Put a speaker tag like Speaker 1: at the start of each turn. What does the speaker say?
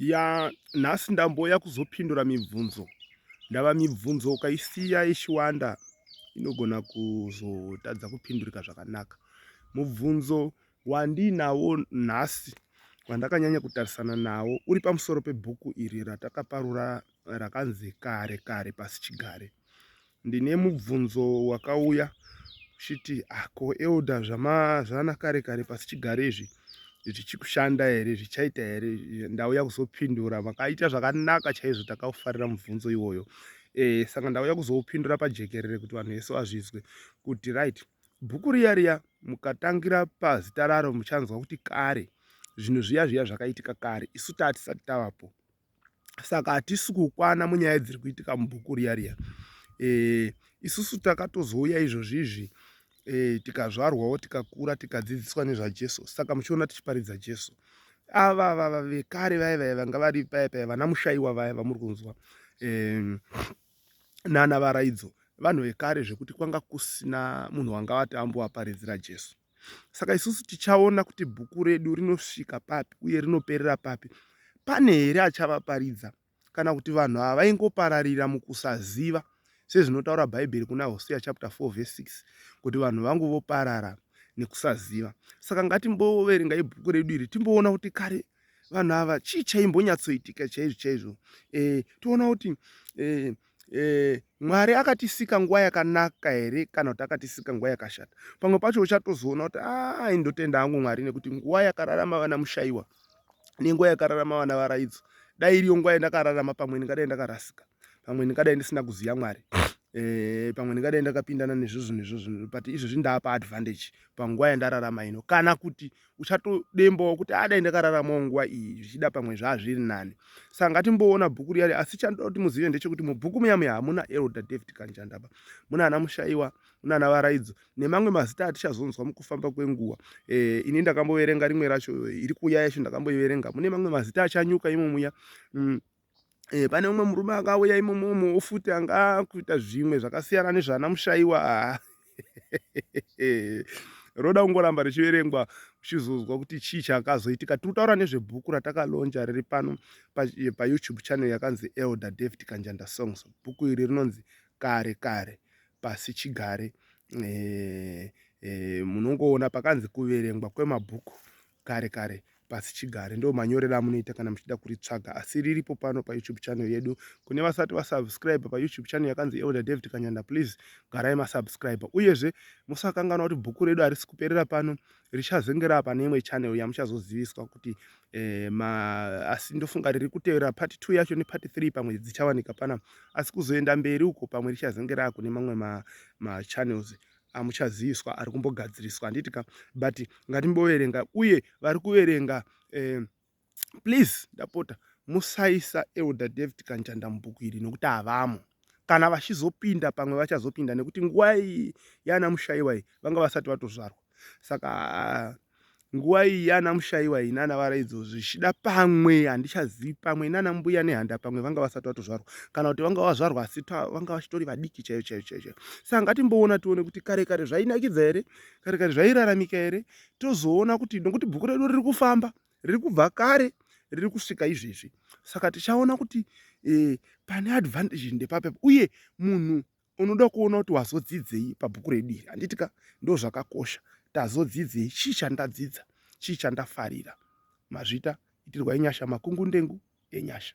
Speaker 1: Ya nhasi ndambouya kuzopindura mibvunzo. Ndava mibvunzo ukaisiya ichiwanda inogona kuzotadza kupindurika zvakanaka. Mubvunzo wandinawo nhasi wandakanyanya kutarisana nawo uri pamusoro pebhuku iri ratakaparura rakanzi Kare Kare Pasichigare. Ndine mubvunzo wakauya uchiti ah, ko elder zvana kare kare pasichigare izvi zvichikushanda here, zvichaita here? Ndauya kuzopindura. Makaita zvakanaka chaizvo, takaufarira mubvunzo iwoyo. E, saka ndauya kuzoupindura pajekerere kuti vanhu vese vazvizwe kuti right, bhuku riya riya mukatangira pazita raro muchanzwa kuti kare, zvinhu zviya zviya zvakaitika kare, isu tatisati tavapo, saka hatisi kukwana munyaya dziri kuitika mubhuku riya riya. E, isusu takatozouya izvozvi izvi e, tikazvarwawo tikakura tikadzidziswa nezvaJesu, saka muchiona tichiparidza Jesu. Ava vava vekare vaya vaya vanga vari paya paya vana Mushaiwa vaya vamuri kunzwa e, nana Varaidzo, vanhu vekare zvekuti kwanga kusina munhu wanga vati ambovaparidzira Jesu. Saka isusu tichaona kuti bhuku redu rinosvika papi uye rinoperera papi. Pane here achavaparidza, kana kuti vanhu ava vaingopararira mukusaziva, sezvinotaura Bhaibheri kuna Hosea chapter 4 verse 6 kuti vanhu vangu voparara nekusaziva. Saka ngatimboverengai bhuku redu iri timboona kuti kare vanhu ava chii chaimbonyatsoitika chaizvo chaizvo. E, toona kuti e, e, Mwari akatisika nguva yakanaka here kana kuti akatisika nguva yakashata. Pamwe pacho uchatozoona kuti ai, ndotenda hangu Mwari nekuti nguva yakararama vana Mushaiwa nenguva yakararama vana Varaidzo, dai iriyo nguva yandakararama pamwe ndingadai ndakarasika, pamwe ndingadai ndisina kuziva Mwari, e, pamwe ndingadai ndakapindana nezvozvo nezvozvo, but izvozvi ndaapa advantage panguva yandararama ino. Kana kuti uchatodembawo kuti adai ndakararamawo nguva iyi, zvichida pamwe zvazviri nani. Saka ngatimboona bhuku riyari. Asi chandoda kuti muzive ndechekuti mubhuku muya muya hamuna Elder David Kanjandaba, muna ana Mushaiwa, muna ana Varaidzo nemamwe mazita atichazonzwa mukufamba kwenguva. E, ini ndakamboverenga rimwe racho iri kuuya yacho ndakamboiverenga, mune mamwe mazita achanyuka imo muya. E, pane umwe murume akauya imomomo futi anga kuita zvimwe zvakasiyana nezvana Mushaiwa. Roda kungoramba richiverengwa uchizozwa kuti chii chakazoitika. Tiri kutaura nezvebhuku ratakalonja riri pano paYouTube pa channel yakanzi Elder David Kanjanda Songs. Bhuku iri rinonzi Kare Kare Pasi Chigare. E, e, munongoona pakanzi kuverengwa kwemabhuku Kare Kare Pasi Chigare, ndo manyorero amunoita kana muchida kuritsvaga, asi riripo pano paYouTube channel yedu. Kune vasati vasubscribe paYouTube channel yakanzi Elder David Kanyanda, please garai masubscribe. Uyezve musakanganwa kuti bhuku redu harisi kuperera pano, richazenge rava pane imwe channel yamuchazoziviswa kuti eh, ma, asi ndofunga riri kutevera part 2 yacho nepart 3 pamwe dzichawanika pana, asi kuzoenda mberi uko pamwe richazenge rava kune mamwe machannels ma amuchaziviswa ari kumbogadziriswa, handiti ka? But ngatimboverenga, uye vari kuverenga eh, please ndapota musaisa Elder David Kanjanda mubhuku iri nekuti havamo. Kana vachizopinda pamwe vachazopinda, nekuti nguva iyi yana Mushaiwa iyi vanga vasati vatozvarwa. Saka nguva iyi yana Mushaiwa iyi nana Varaidzo zvichida pamwe handichazivi, pamwe nana Mbuya Nehanda pamwe vanga vasati vatozvarwa, kana kuti vanga vazvarwa asi vanga vachitori vadiki chaiyo chaiyo chaiyo. Saka ngatimboona tione kuti kare kare zvainakidza here, kare kare zvairaramika here. Tozoona kuti nokuti bhuku redu riri kufamba, riri kubva kare riri kusvika izvezvi, saka tichaona kuti e, pane advantage ndepapepo. Uye munhu unoda kuona kuti wazodzidzei pabhuku redu iri, handiti ka? Ndo zvakakosha, tazodzidzei, chii chandadzidza, chii chandafarira. Mazvita, itirwai nyasha, makungundengu enyasha.